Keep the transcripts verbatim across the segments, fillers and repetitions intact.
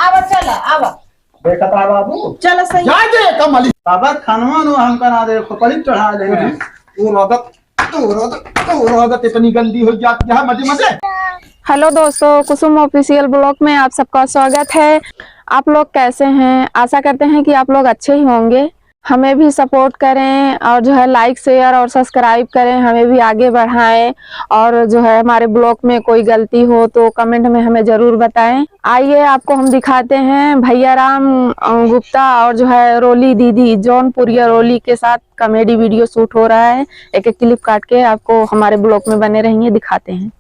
आवा, चला, आवा। देखा था बाबू? चला, सही। जाए दे, कमली। बाबा, खानवा नो हमका ना दे, खोपड़ी चढ़ा ले। हाँ। वो रोदत, वो रोदत, वो रोदत इतनी गंदी हो जाती है, मजे, मजे। हेलो दोस्तों, कुसुम ऑफिशियल ब्लॉग में आप सबका स्वागत है। आप लोग कैसे हैं? आशा करते हैं कि आप लोग अच्छे ही होंगे। हमें भी सपोर्ट करें और जो है लाइक, शेयर और सब्सक्राइब करें, हमें भी आगे बढ़ाएं। और जो है हमारे ब्लॉग में कोई गलती हो तो कमेंट में हमें ज़रूर बताएं। आइए आपको हम दिखाते हैं भैया राम, अ, गुप्ता और जो है रोली दीदी, जौनपुरिया रोली के साथ कॉमेडी वीडियो शूट हो रहा है। एक एक क्लिप काट के आपको हमारे ब्लॉग में बने रहिए, दिखाते हैं।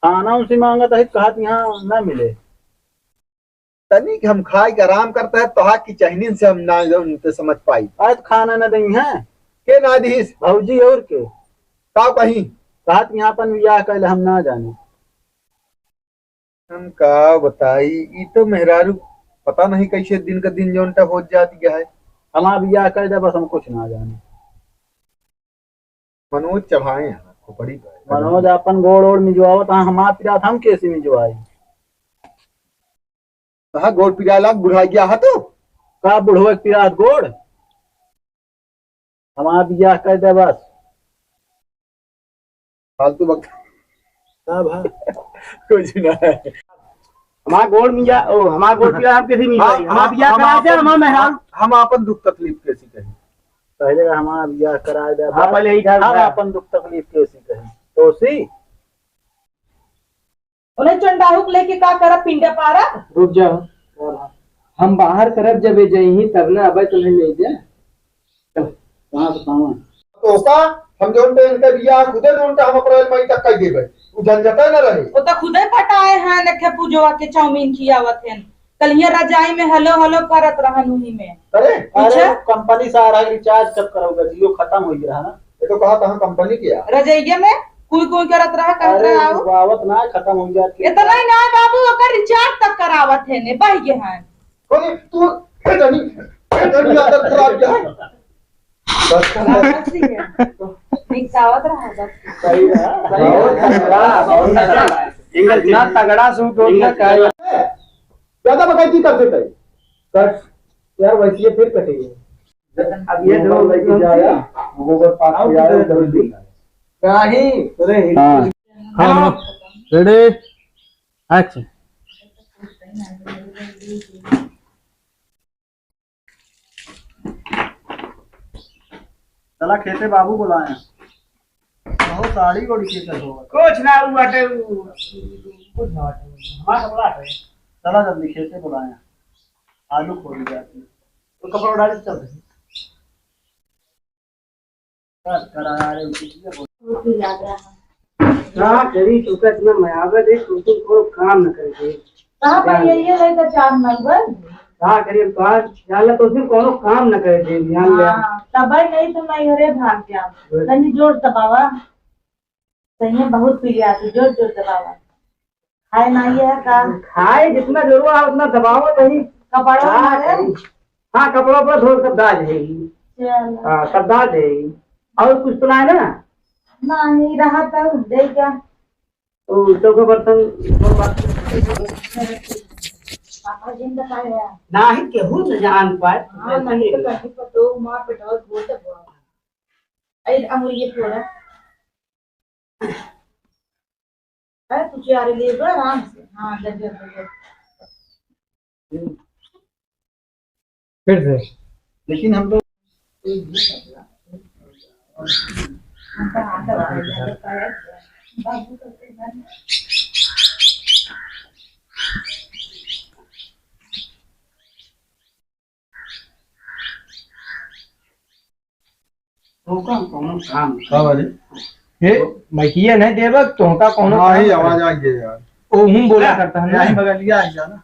खाना उनसे मांगा था, कहा कि यहाँ ना मिले। तनिक हम खाए के आराम करता है, तोहार की चहनिन से हम ना उनके समझ पाई। आज खाना न दई है। के ना दीस? भौजी और के। का कहीं? कहत यहाँ अपन बियाह कैले हम ना जाने। हम का बताई, ई तो मेहरारू पता नहीं कैसे दिन का दिन जौन टा हो जाती है। हमार बियाह कर दे बस, हम कुछ ना जाने। मनोज चढ़ाए हैं खोपड़ी पर। मनोज अपन गोड़ ओड़ मिजवावत, हाँ, हमार पिरात हम कैसे मिजवाई? कहाँ गोड़ पिराला, बुढ़ा गया है तो? का बुढ़वा के पिरात गोड़? हमार बियाह कर दे बस। फालतू बक- का भा? कुछ ना है। हमार गोड़ मिया, ओ, हमार गोड़ पिरात हम कैसे मिजवाई? हाँ, हमार हाँ, बियाह हम करा दे, अपन, हमार मेहरारू। हम अपन दुख तकलीफ कैसे कहें? पहले हमार बियाह करा दे हाँ, बस। पहले इधर हम उधर। अपन दुख तकलीफ कैसे कहें? तो सी? उन्हें चंडाहू के लेके का करब, पिंडे पारब? रुक जाओ, हम बाहर करब, जब ये जइही तब ना, अबे तुम्हें ले जा। चल, वहाँ से पावा। तो का, हम जोन पे इनका बियाह खुदे जोन पे हम अप्रैल मई तक कर देबे, उ झंझटे न रहे। वो तो खुदे पटाए हैं, नखे पूजवा के चाउमीन खियावत हैं। कल हियाँ रजाई में हलो हलो करत रहन उही में। अरे, पूछे? अरे, कंपनी से आ रहा है, रिचार्ज कब करोगे? जियो खत्म हो गया है ना। ये तो कहा कहाँ कंपनी के यार? रजइये में कुई कुई करत रहा, करत अरे, रहा हो। बावत ना खत्म हो जाती है। इतना ही ना बाबू, ओकर रिचार्ज तक करावत है ने, बह गए हैं। अरे, तू, ए धनी, ए धनी, आदत खराब क्या है? बस कर। बस ठीक है। निकावत रहा, बस। सही रहा। बहुत तगड़ा, बहुत तगड़ा। इतना तगड़ा सूट होता है। ज्यादा बकैती कर देते हैं। कट। यार, वैसे ये फिर कटेगी। अब ये जो लेके जाया, गोबर पास किया, उधर भी। नहीं, अरे, हाँ। हाँ, ready, action। चला खेते बाबू बुलाए। बहुत साड़ी ओढ़ के चलो। कुछ ना हुआ बाटे उ। कुछ ना बाटे। हमारा कपड़ा है। चला जल्दी खेते बुलाए। आलू खोल जाती। तो कपड़ा डाल के चल रही। बस करा रे, कुछ भी बोल। का करी, तोका इतना मयाबत है, तू तो कोनो काम न करे दे। कहाँ पर ये, ये लड़का चार नंबर? का करी, हम तो आज जान ला, तो सिर्फ कोनो काम न करे दे, ध्यान दे। हाँ, तब नहीं तो मैं घरे भाग जाऊँ। तनी जोर दबावा। सही है, बहुत पी लिया तू, जोर जोर दबावा। खाए ना ये है का? खाए जितना जरूरत है उतना दबावा, नहीं। कपड़ा हाँ, मारे? हाँ, कपड़ा पर धो सब दाज है। चलो। हाँ, सब दाज है। और कुछ तो ना है ना? नहीं, रहा तो दे क्या? ओ, चौका बर्तन, पापा जी ने बताया। ना ही केहू न जान पाए। हाँ, नहीं तो कहीं पर तो मार पिटाओ, बोल दे बोल। अरे, अमूल ये थोड़ा। अरे, तू चार ले बा आराम से। हाँ, गजब, गजब। फिर से। लेकिन हम लोग तोका कौनो काम का वाले? हे, माइकिया नहीं देबा, तोहका कौनो हाँ, काम ये करे। आवाज आ गई यार। ओ, हूँ बोला करता है ना। यही बगलिया आ गया ना।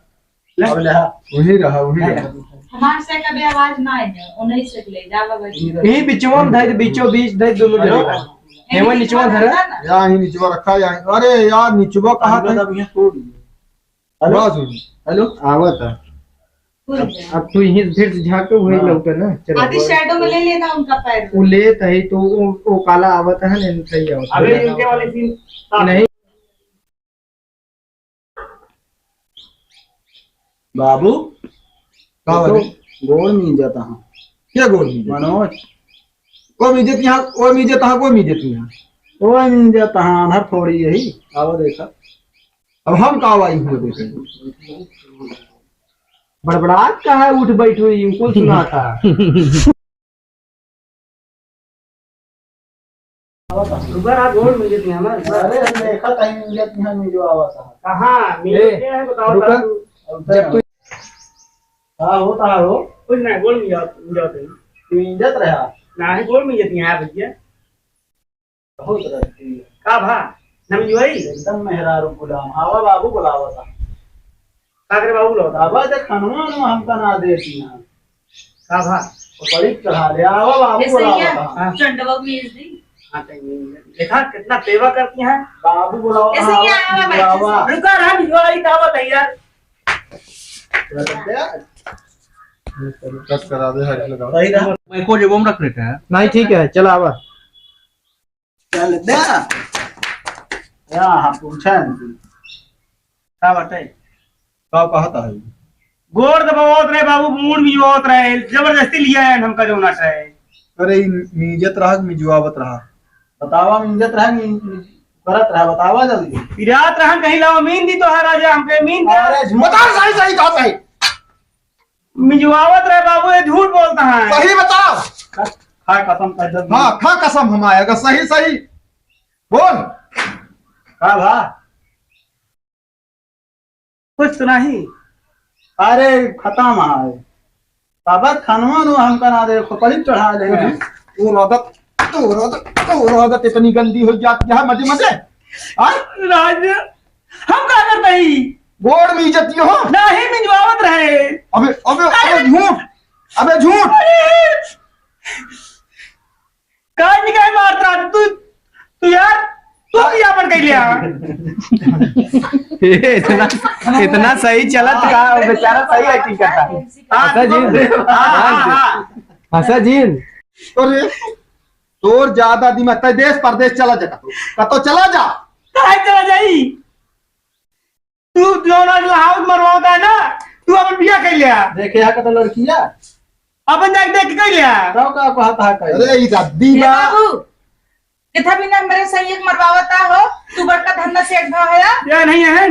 ले। अब ले, हाँ। वही रहा, वही रहा। हमार से कभी आवाज ना आए है, उन्हीं से ले, जा बाबा जी। यही बिचवा में धर दे, बीचों बीच धर दे, दोनों हेलो। जगह। हेमन निचवा धरा। यहाँ ही निचवा रखा, यहाँ। अरे यार, निचवा कहाँ था? अब यहाँ तोड़ दिया। हेलो? बात हुई। हेलो? आवत है। खुल अब, गया। अब तू यहीं फिर से झांक के वही हाँ। लौटे ना। चलो, आधी बोल। Shadow में ले लेना उनका पैर। वो लेत है तो वो, वो काला आवत है ना, सही आवत है। अबे इनके वाले सीन साफ नहीं। है। बाबू, का देखो, बाबू? गोड़ मीजत हाँ। क्या गोड़ मीजत? मनोज। ओ मीजत यहाँ, ओ मीजत यहाँ, ओ मीजत यहाँ। ओ मीजत हाँ, अनहर थोड़ी यही। आवा देखा। अब हम का आई हुए देखे। बड़बड़ात का है, उठ बैठ हुई, कुल सुना था। रुका रहा, गोड़ मिलत नहीं हमारे। अरे, हम देखा कहीं मिलत नहीं, हम जो आवा था। कहाँ? मिलत ए, नहीं है, बताओ रुका। तब। अब जब तू का होता है हो? कुछ नहीं, गोड़ मिल जाओ, मिल जाओ तुम। तू इंजत रहा? नहीं, गोड़ मिलत नहीं है भैया। बहुत रहती है। का भा? नम युवाई? एकदम मेहरारू गुलाम। आवा बाबू बुलावा था। का करे बाबू बुलावा था? बाबा, देख, खानवा वानवा हमका ना देती ना। का भा? वो बड़ी चढ़ा ले। आवा बाबू ऐसे ही बुलावा है। था। हाँ। चंडवा को भेज दी। हाँ, तो ये देखा कितना सेवा करती हैं। बाबू बुलावा ऐसे था, ही आवा आवा, भाई। बुलावा। रुका रहा, युवाई का आवा था यार। कट करा दे, हट लगा। सही रहा। मैं को जेबों में रख लेते हैं। नहीं, ठीक है, चला आवा। चल दे। या, हाँ, पूछा है इनसे। का बाटे? का कहत है? गोड़ दबावत रहे बाबू, मूड़ मिजवावत रहे, जबरदस्ती लिया है हमका जौना से। अरे, ई मिजत रहा कि मिजवावत रहा? बतावा, मिजत रहा कि करत रहा, बतावा जल्दी। पिरात रहा कहीं लावा, मीन दी तो है राजा, हमके मीन दे। अरे, झूठ। बता, सही, सही कहत है। मिजवावत रहे बाबू, ये झूठ बोलता है। सही बताओ। खा कसम, कसम। हाँ, खा कसम हमारे का, सही, सही। बोल। का भा? कुछ तो नहीं। अरे, खत्म है। तब खानवा नो हमका ना दे, खोपड़ी चढ़ा ले। तू रोदत, तू रोदत, तू रोदत इतनी गंदी हो जाती है मजे मजे। हाँ? राज, हम का करते ही? गोड़ में इज्जत हो। नहीं, मिजवावत रहे। अबे, अबे, अबे अरे! झूठ, अबे झूठ। अरे! काहे निकाय मारता तू? तू यार, तू भी आपन कह लिया। ये इतना, इतना सही चलत का, बेचारा सही acting करता। हाँ, हंसा जी। हाँ, हाँ, हाँ। हंसा जी। अरे, तोर ज्यादा दिमाग, तै देश परदेश चला जा, कतो, कतो चला जा। काहे चला जाई? तू जौन आज लहावत मरवावत है ना, तू अपन बिया कर लिया। देखे हा कतो लड़किया। अपन जाके देख के कर लिया। तब का कहत हा कहीं? अरे, ई रद्दी हे बा। बाबू, किथा भी ना मेरे सही एक मरवावता हो, तू बड़का धन्ना सेठ भा है। या नहीं है?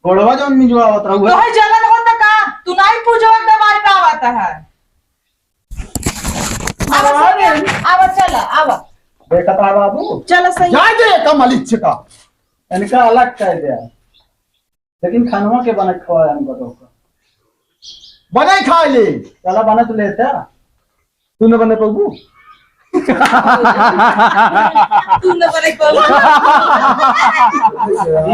गोड़वा जौन मिजवावत रहू है। तोहे जलन होता का? तू नहीं पूजवा के दवाई पावत है। आवा, आवा, सैया, आवा, चला, आवा। देखत हा बाबू? चला, सैया। जाए दे, कम अलिच्छ का। इनका अलग कर दे। लेकिन खानवा के बने खवाए हमको तो। बने खा ले। चला, बने तो लेता। तू न बने पबू? तू न बने पबू?